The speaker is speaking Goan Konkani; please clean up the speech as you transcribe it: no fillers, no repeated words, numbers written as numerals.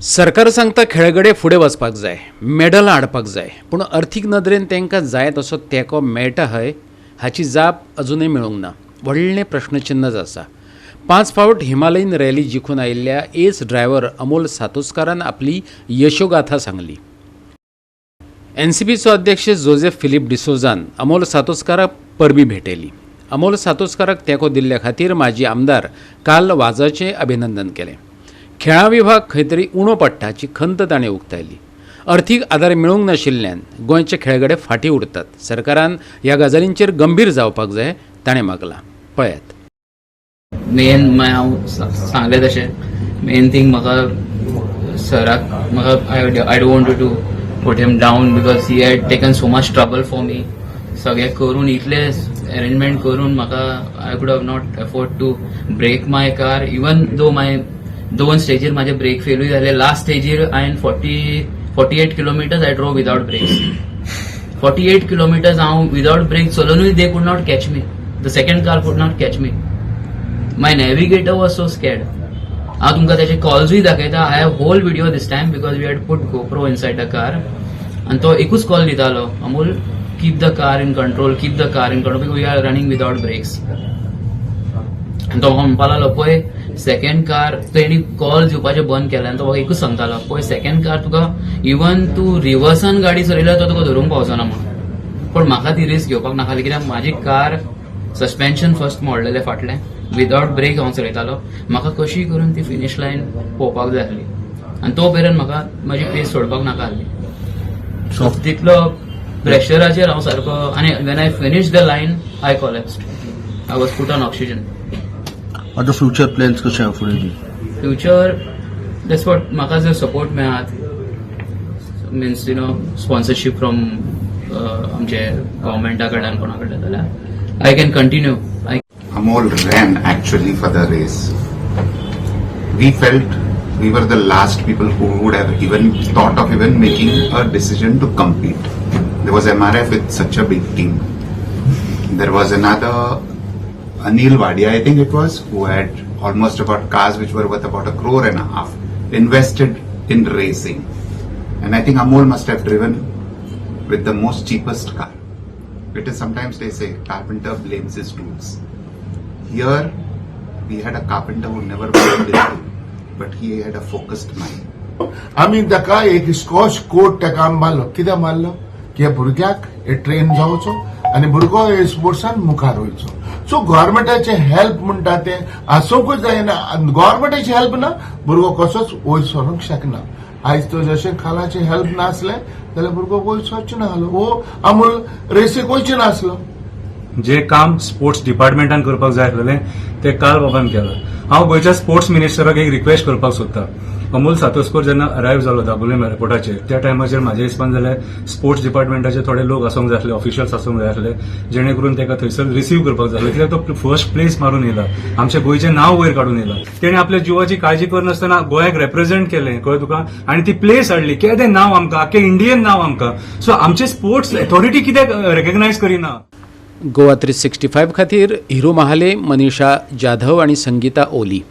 सरकार सांगता खेळगडे फुडें वचपाक जाय, मेडलां हाडपाक जाय, पूण अर्थीक नदरेन तांकां जाय तसो तेंको मेळटा हय हाची जाप अजुनय मेळूंक ना. व्हडलें प्रश्नचिन्हच आसा. 5 फावट हिमालयन रॅली जिखून आयिल्ल्या एस ड्रायव्हर अमोल सातोस्कारान आपली यशोगाथा सांगली. एनसीपीचो अध्यक्ष जोजेफ फिलीप डिसोजान अमोल सातोस्काराक परबी भेटयली. अमोल सातोस्काराक तेंको दिल्ल्या खातीर माजी आमदार कार्ल वाजाचें अभिनंदन केलें. खेळां विभाग खंय तरी उणो पडटा हाची खंत ताणें उक्तायली. अर्थीक आदार मेळूंक नाशिल्ल्यान गोंयचे खेळगडे फाटीं उरतात. सरकारान ह्या गजालींचेर गंभीर जावपाक जाय ताणें मागलां. पळयात. मेन हांव सांगलें तशें मेन थींग म्हाका सराक म्हाका I don't want to put him down because he had taken so much trouble for me. सगळें करून, इतलें अरेंजमेंट करून म्हाका I could have not afford to break my car, even though my दोन स्टेजीर म्हाजे ब्रेक फेलूय जाले. लास्ट स्टेजीर हांवें 48 kilometers I drove without brakes. 48 kilometers हांव विदाउट ब्रेक चलोवनूय they could not catch me. The second car could not catch me. My navigator was so scared. हांव तुमकां त्याचे कॉल्सूय दाखयता. I have whole video this time because we had put GoPro inside the car. आनी तो एकूच कॉल दितालो, "Amol, keep the car in control, keep the car in control, we are running without brakes." आनी तो म्हाका म्हणपा लागलो, पळय सेकंड कार, तेणी कॉल दिवपाचें बंद केलें आनी तो म्हाका एकूच सांगतालो, पळय सेकंड कार तुका इवन तूं रिवर्सान गाडी चलयल्यार तो तुका धरूंक पावचो ना म्हणून. पण म्हाका ती रिस्क घेवपाक नासली कित्याक म्हाजी कार सस्पेन्शन फर्स्ट मोडलेलें फाटलें, विदाउट ब्रेक हांव चलयतालो. म्हाका कशी करून ती फिनीश लायन पळोवपाक जाय आसली आनी तो मेरेन म्हाका म्हाजी पेस सोडपाक नाका आसली. सो तितलो प्रेशराचेर हांव सारको आनी when I finish the line, I collapsed. I was put on oxygen. आतां फ्युचर प्लॅन्स कशे आहा फुडें? फ्युचर, that's what, म्हाका जर सपोर्ट मेळत, means sponsorship from आमचे गव्हर्मेंटा कडल्यान, कोणा कडल्यान जाल्यार I can continue. I Amol ran actually for the race. We felt we were the last people who would have even thought of even making a decision to compete. There was MRF with such a big team. There was another Anil Wadia, I think it was, who had almost about cars which were worth about a crore and a half invested in racing. And I think Amol must have driven with the most cheapest car. It is sometimes they say carpenter blames his tools. Here we had a carpenter who never blamed his tool, but he had a focused mind. आमी ताका एक स्कॉच कोर्ट ताका आमी मारलो. कित्याक मारलो? की ह्या भुरग्याक हे ट्रेन जावचो आनी भुरगो हे स्पोर्ट्सान मुखार वयचो. सो गव्हर्मेंटाचे हेल्प म्हणटा तें आसूंकूच जायना. गव्हर्मेंटाची हेल्प ना, भुरगो कसोच वयर सरूंक शकना. आयज तो जशें खालाचें हेल्प नासलें जाल्यार भुरगो वयर सरचो ना आसलो वो अमूल रेसीक वयचो नासलो. जे काम स्पोर्ट्स डिपार्टमेंटान करपाक जाय आसलेलें तें कार्ल बाबान केलां. हांव गोंयच्या स्पोर्ट्स मिनिस्टराक एक रिक्वेस्ट करपाक सोदता. अमोल सातोस्कर जेन्ना अरायव्ह जालो दाबोलीम एअरपोर्टाचेर, त्या टायमाचेर म्हाज्या हिसपान जाल्यार स्पोर्ट्स डिपार्टमेंटाचे थोडे लोक आसूंक जाय आसले, ऑफिशियल्स आसूंक जाय आसले, जेणे करून ताका थंयसर रिसीव करपाक जाय आसले, कित्याक तो फर्स्ट प्लेस मारून येयला, आमच्या गोंयचें नांव वयर काडून येयला. तेणे आपल्या जिवाची काळजी करनासतना गोंयाक रेप्रेझेंट केलें, कळ्ळें तुका, आनी ती प्लेस हाडली. केदें नांव आमकां, आख्खें इंडियन नांव आमकां. सो आमचे स्पोर्ट्स अथॉरिटी कित्याक रेकग्नायज करिना? गोवा 365 खातीर हिरू महाले, मनीषा जाधव आणि संगीता ओली.